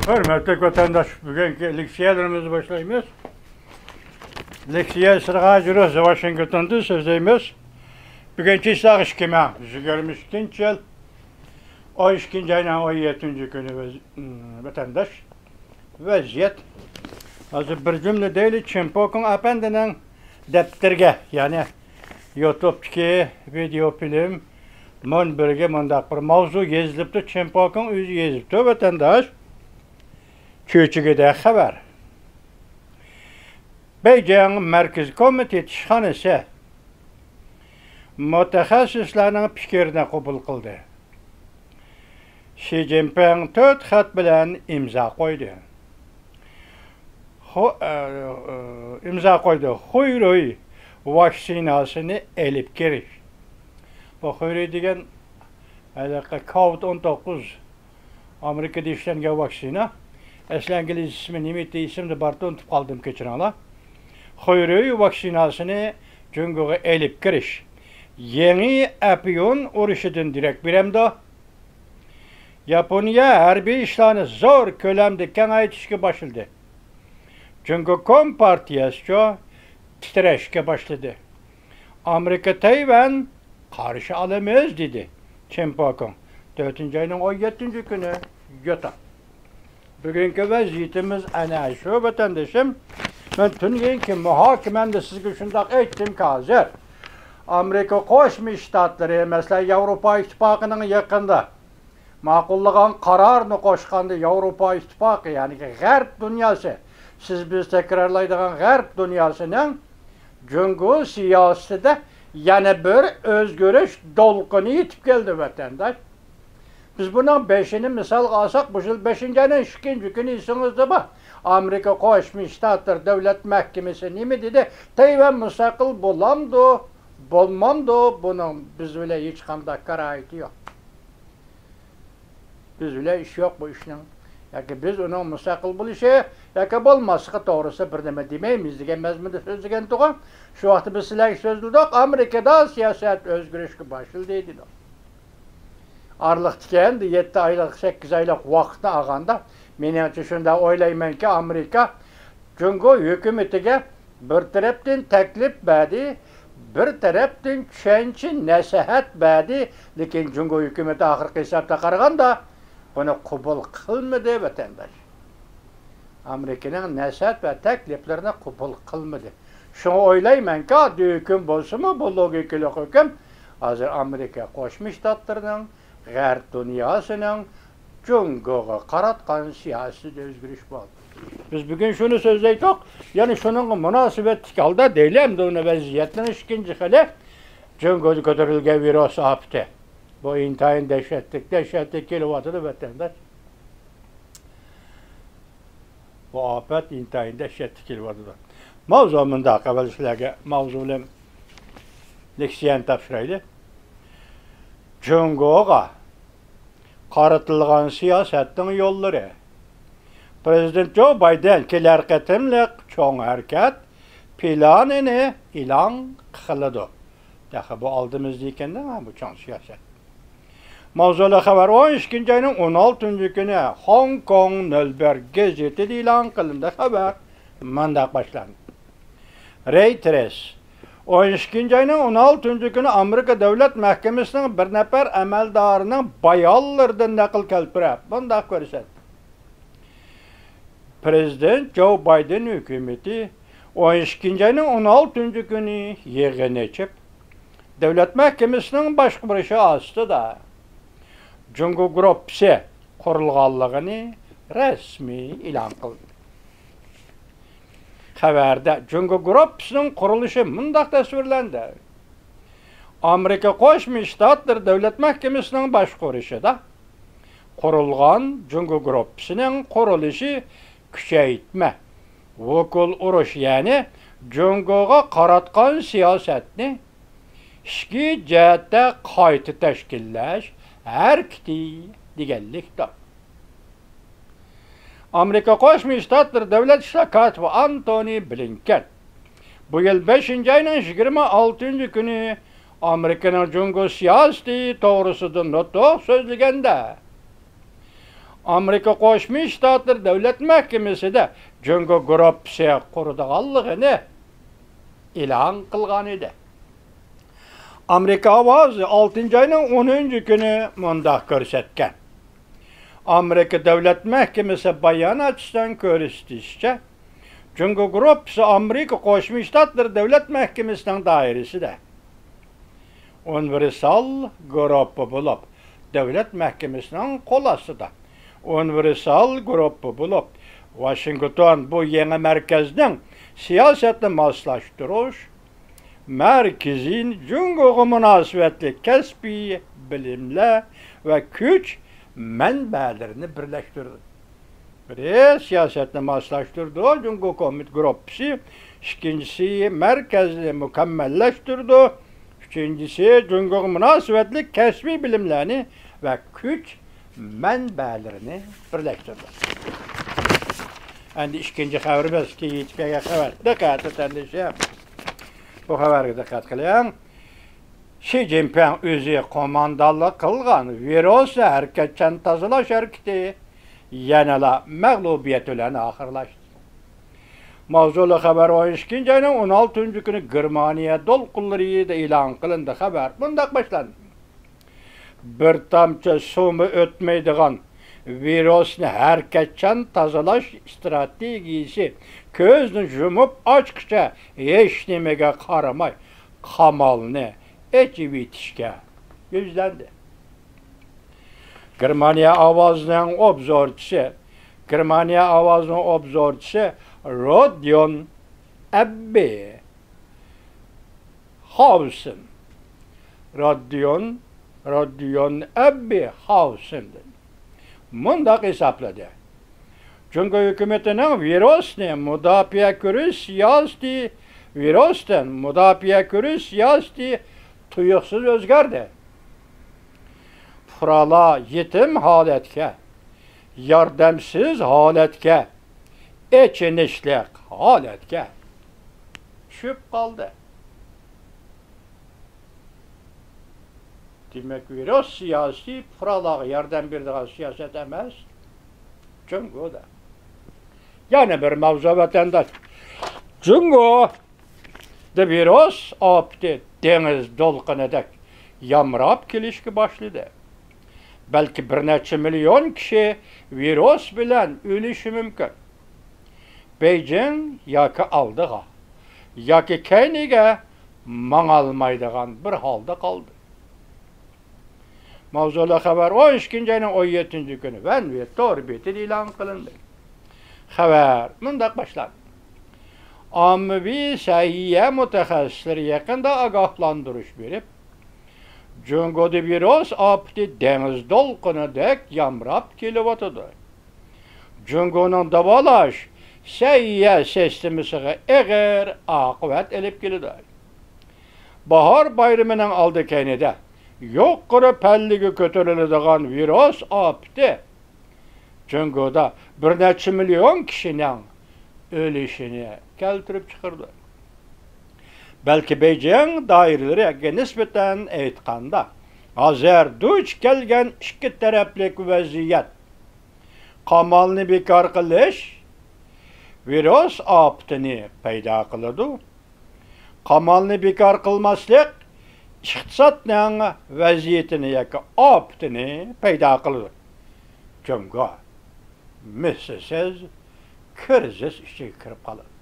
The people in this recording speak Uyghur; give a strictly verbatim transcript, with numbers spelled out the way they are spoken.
ھۆرمەتلىك ۋەتەنداش، بۈگۈنكى لېكسىيەلىرىمىزنى باشلايمىز. لېكسىيە سىرغاجروس ۋاشىنگتوندىن سۆزلەيمىز. بۈگۈن چىسلاغ ئىككى مىڭ يىگىرمە ئىككىنچى يىل، ئون ئىككىنچى ئاينىڭ ئون يەتتىنچى كۈنى، ۋەز-، ۋەتەنداش. ۋەزىيەت. ھازىر بىر جۈملە دەيلى، چىن پوكىڭ ئەپەندىنىڭ دەپتىرىگە، يەنى يۇتۇبتىكى ۋىدېئو فىلىم مۇنبىرىگە مۇنداق بىر ماۋزۇ يېزىلىپتۇ، چىن پوكىڭ ئۆزى يېزىپتۇ، ۋەتەنداش. چۆچۈگىدە خەۋەر. بېيجىڭ مەركىزىي كومىتېت ئىشخانىسى مۇتەخەسسىسلەرنىڭ پىكرىنى قوبۇل قىلدى. شى جىنپىڭ تۆت خەت بىلەن ئىمزا قويدى. خو-، ئە، ئە، ئىمزا قويدى. خۇيرۇي ۋاكسىناسىنى ئېلىپ كىرىش. بۇ خۇيرۇي دېگەن ھېلىقى كوۋىد ئون توققۇز ئامېرىكىدا ئىشلەنگەن ۋاكسىنا. ئەسلى ئىنگلىز ئىسمى نېمە ئىدى، ئېسىمدە بارتى، ئۇنتۇپ قالدىم، كەچۈرۈڭلار. خۇيرۇي ۋاكسىناسىنى جۇڭگوغا ئېلىپ كىرىش. يېڭى ئەپيۈن ئۇرۇشىدىن دېرەك بېرەمدۇ؟ ياپونىيە ھەربىي ئىشلارنى زور كۆلەمدە كېڭەيتىشكە باشلىدى. جۇڭگو كومپارتىيەسىچۇ تىترەشكە باشلىدى. ئامېرىكا تەيۋەن قارشى ئالىمىز، دېدى چىن پوكىڭ. تۆتىنچى ئاينىڭ ئون يەتتىنچى كۈنى يوتا. بۈگۈنكى ۋەزىيىتىمىز ئەنە شۇ، ۋەتەندىشىم. مەن تۈنۈگۈنكى مۇھاكىمەمدە سىزگە شۇنداق ئېيتتىمكى، ھازىر ئامېرىكا قوشما شتاتلىرى، مەسىلەن، ياۋروپا ئىتتىپاقىنىڭ يېقىندا ماقۇللىغان قارارنى قوشقاندا، ياۋروپا ئىتتىپاقى، يەنى غەرب دۇنياسى، سىز بىز تەكرارلايدىغان غەرب دۇنياسىنىڭ جۇڭگو سىياسىتىدە يەنە بىر ئۆزگىرىش دولقۇنى يېتىپ كەلدى، ۋەتەنداش. بىز بۇنىڭ بېشىنى مىسالغا ئالساق، بۇ يىل بەشىنچى ئاينىڭ ئىككىنچى كۈنى، ئېسىڭىزدە بار، ئامېرىكا قوشما شتاتلىرى دۆلەت مەھكىمىسى نېمە دېدى؟ تەيۋەن مۇستەقىل بولامدۇ، بولمامدۇ، بۇنىڭ بىز بىلەن ھېچقانداق كارايىتى يوق. بىز بىلەن ئىش يوق بۇ ئىشنىڭ. ياكى بىز ئۇنىڭ مۇستەقىل بولۇشى ياكى بولماسلىقى توغرىسىدا بىر نېمە دېمەيمىز دېگەن مەزمۇندا سۆزلىگەنتىغۇ. شۇ ۋاقىتتا بىز سىلەرگە سۆزلىدۇق، ئامېرىكىدا سىياسەت ئۆزگىرىشكە باشلىدى دېدۇق. ئارىلىقتىكى ئەمدى يەتتە ئايلىق، سەككىز ئايلىق ۋاقىتنى ئالغاندا، مېنىڭچە شۇنداق ئويلايمەنكى، ئامېرىكا جۇڭگو ھۆكۈمىتىگە بىر تەرەپتىن تەكلىپ بەردى، بىر تەرەپتىن چۈشەنچە نەسىھەت بەردى، لېكىن جۇڭگو ھۆكۈمىتى ئاخىرقى ھېسابتا قارىغاندا بۇنى قوبۇل قىلمىدى، ۋەتەنداش. ئامېرىكىنىڭ نەسىھەت ۋە تەكلىپلىرىنى قوبۇل قىلمىدى. شۇڭا ئويلايمەنكى، ئاددىي ھۆكۈم بولسىمۇ، بۇ لوگىكىلىق ھۆكۈم، ھازىر ئامېرىكا قوشما شتاتلىرىنىڭ، غەرب دۇنياسىنىڭ جۇڭگوغا قاراتقان سىياسىتىدە ئۆزگىرىش بولدى. بىز بۈگۈن شۇنى سۆزلەيتتۇق، يەنى شۇنىڭغا مۇناسىۋەتلىك ھالدا دەيلى ئەمدى ئۇنى ۋەزىيەتنىڭ ئىككىنچى خىلى، جۇڭگودا كۆتۈرۈلگەن ۋىرۇس ئاپىتى. بۇ ئىنتايىن دەھشەتلىك، دەھشەتلىك كېلىۋاتىدۇ، ۋەتەنداش. بۇ ئاپەت ئىنتايىن دەھشەتلىك كېلىۋاتىدۇ. ماۋزۇ مۇنداق، ئەۋۋەل سىلەرگە ماۋزۇ بىلەن لېكسىيەنى تاپشۇرايلى. جۇڭگوغا قارىتىلغان سىياسەتنىڭ يوللىرى. پىرېزىدېنت جو بايدېن كېلەر قېتىملىق چوڭ ھەرىكەت پىلانىنى ئېلان قىلىدۇ. تېخى بۇ ئالدىمىزدا ئىكەن-دە، بۇ چوڭ سىياسەت. ماۋزۇلۇق خەۋەر ئون ئىككىنچى ئاينىڭ ئون ئالتىنچى كۈنى خوڭكوڭ نۆل بىر گېزىتىدە ئېلان قىلىندى. خەۋەر مۇنداق باشلاندى. رېيتېرس ئون ئىككىنچى ئاينىڭ ئون ئالتىنچى كۈنى ئامېرىكا دۆلەت مەھكىمىسىنىڭ بىر نەپەر ئەمەلدارىنىڭ بايانلىرىدىن نەقىل كەلتۈرۈپ، مۇنداق كۆرسەتتى. پىرېزىدېنت جو بايدېن ھۆكۈمىتى ئون ئىككىنچى ئاينىڭ ئون ئالتىنچى كۈنى يىغىن ئېچىپ، دۆلەت مەھكىمىسىنىڭ باشقۇرۇشى ئاستىدا جۇڭگو گۇرۇپپىسى قۇرۇلغانلىقىنى رەسمىي ئېلان قىلدى. خەۋەردە جۇڭگو گۇرۇپپىسىنىڭ قۇرۇلۇشى مۇنداق تەسۋىرلەندى: ئامېرىكا قوشما شتاتلىرى دۆلەت مەھكىمىسىنىڭ باشقۇرۇشىدا قۇرۇلغان جۇڭگو گۇرۇپپىسىنىڭ قۇرۇلۇشى كۈچەيتمە، ۋوكۇل ئۇرۇش، يەنى جۇڭگوغا قاراتقان سىياسەتنى ئىچكى جەھەتتە قايتا تەشكىللەش ھەرىكىتى دېگەنلىكتۇر. ئامېرىكا قوشما شتاتلىرى دۆلەت ئىشلار كاتىپى ئانتونى بلىنكېن بۇ يىل بەشىنچى ئاينىڭ يىگىرمە ئالتىنچى كۈنى ئامېرىكىنىڭ جۇڭگو سىياسىتى توغرىسىدا نۇتۇق سۆزلىگەندە، ئامېرىكا قوشما شتاتلىرى دۆلەت مەھكىمىسىدە جۇڭگو گۇرۇپپىسى قۇرىدىغانلىقىنى ئېلان قىلغان ئىدى. ئامېرىكا ئاۋازى ئالتىنچى ئاينىڭ ئونىنچى كۈنى مۇنداق كۆرسەتكەن. ئامېرىكا دۆلەت مەھكىمىسى باياناتچىسىنىڭ كۆرسىتىشىچە، جۇڭگو گۇرۇپپىسى ئامېرىكا قوشما شتاتلىرى دۆلەت مەھكىمىسىنىڭ دائىرىسىدە ئۇنىۋېرسال گۇرۇپپا بولۇپ، دۆلەت مەھكىمىسىنىڭ قول ئاستىدا. ئۇنىۋېرسال گۇرۇپپا بولۇپ، ۋاشىنگتون بۇ يېڭى مەركەزنىڭ سىياسەتنى ماسلاشتۇرۇش، مەركىزىي جۇڭگوغا مۇناسىۋەتلىك كەسپىي بىلىملەر ۋە كۈچ مەنبەلىرىنى بىرلەشتۈردى. بىرى سىياسەتنى ماسلاشتۇرىدۇ، جۇڭگو كومىت گۇرۇپپىسى، ئىككىنچىسى مەركەزنى مۇكەممەللەشتۈرىدۇ، ئۈچىنچىسى جۇڭگوغا مۇناسىۋەتلىك كەسپىي بىلىملەرنى ۋە كۈچ مەنبەلىرىنى بىرلەشتۈرىدۇ. ئەمدى ئىككىنچى خەۋىرىمىز، كېيىن يېتىپ كەلگەن خەۋەر. دىققەت ئەتەندىشىم. بۇ خەۋەرگە دىققەت قىلىڭ. شى جىنپىڭ ئۆزى قوماندانلىق قىلغان ۋىرۇسنى ھەرىكەتچان تازىلاش ھەرىكىتى يەنىلا مەغلۇبىيەت بىلەن ئاخىرلاشتى. ماۋزۇلۇق خەۋەر ئون ئىككىنچى ئاينىڭ ئون ئالتىنچى كۈنى گېرمانىيە دولقۇنلىرىدا ئېلان قىلىندى. خەۋەر مۇنداق باشلاندى. بىر تامچە سۇمۇ ئۆتمەيدىغان ۋىرۇسنى ھەرىكەتچان تازىلاش ئىستراتېگىيىسى كۆزنى يۇمۇپ ئاچقىچە ھېچنېمىگە قارىماي، قامالنى ئېچىۋېتىشكە يۈزلەندى. گېرمانىيە ئاۋازىنىڭ ئوبزورچىسى، گېرمانىيە ئاۋازىنىڭ ئوبزورچىسى رودىيون ئەببى خاۋسېن، رادىيون، رادىيون ئەببى خاۋسېندىن مۇنداق ھېسابلىدى: جۇڭگو ھۆكۈمىتىنىڭ ۋىرۇسنى مۇداپىئە كۆرۈش سىياسىتى، ۋىرۇستىن مۇداپىئە كۆرۈش سىياسىتى تۇيۇقسىز ئۆزگەردى. پۇقرالار يېتىم ھالەتكە، ياردەمسىز ھالەتكە، ئېچىنىشلىق ھالەتكە چۈشۈپ قالدى. دېمەك، ۋىرۇس سىياسىتى پۇقرالارغا ياردەم بېرىدىغان سىياسەت ئەمەس. جۇڭگودا يەنە بىر ماۋزۇ، ۋەتەنداش. جۇڭگودا ۋىرۇس ئاپىتى دېڭىز دولقۇنىدەك يامراپ كېلىشكە باشلىدى. بەلكى بىر نەچچە مىليون كىشى ۋىرۇس بىلەن ئۆلۈشى مۇمكىن. بېيجىڭ ياكى ئالدىغا، ياكى كەينىگە ماڭالمايدىغان بىر ھالدا قالدى. ماۋزۇلۇق خەۋەر ئون ئىككىنچى ئاينىڭ ئون يەتتىنچى كۈنى ۋەنۋېت تور بېتىدە ئېلان قىلىندى. خەۋەر مۇنداق باشلاندى. ئاممىۋى سەھىيە مۇتەخەسسىسلىرى يېقىندا ئاگاھلاندۇرۇش بېرىپ، جۇڭگودا ۋىرۇس ئاپىتى دېڭىز دولقۇنىدەك يامراپ كېلىۋاتىدۇ. جۇڭگونىڭ داۋالاش سەھىيە سىستېمىسىغا ئېغىر ئاقىۋەت ئېلىپ كېلىدۇ. باھار بايرىمىنىڭ ئالدى كەينىدە يۇقىرى پەللىگە كۆتۈرۈلىدىغان ۋىرۇس ئاپىتى جۇڭگودا بىر نەچچە مىليون كىشىنىڭ ئۆلۈشىنى كەلتۈرۈپ چىقىرىدۇ. بەلكى بېيجىڭ دائىرىلىرىگە نىسبەتەن ئېيتقاندا، ھازىر دۇچ كەلگەن ئىككى تەرەپلىك ۋەزىيەت، قامالنى بىكار قىلىش ۋىرۇس ئاپىتىنى پەيدا قىلىدۇ. قامالنى بىكار قىلماسلىق ئىقتىسادنىڭ ۋەزىيىتىنى ياكى ئاپىتىنى پەيدا قىلىدۇ. جۇڭگو مىسلىسىز كىرىزىس ئىچىگە كىرىپ قالىدۇ.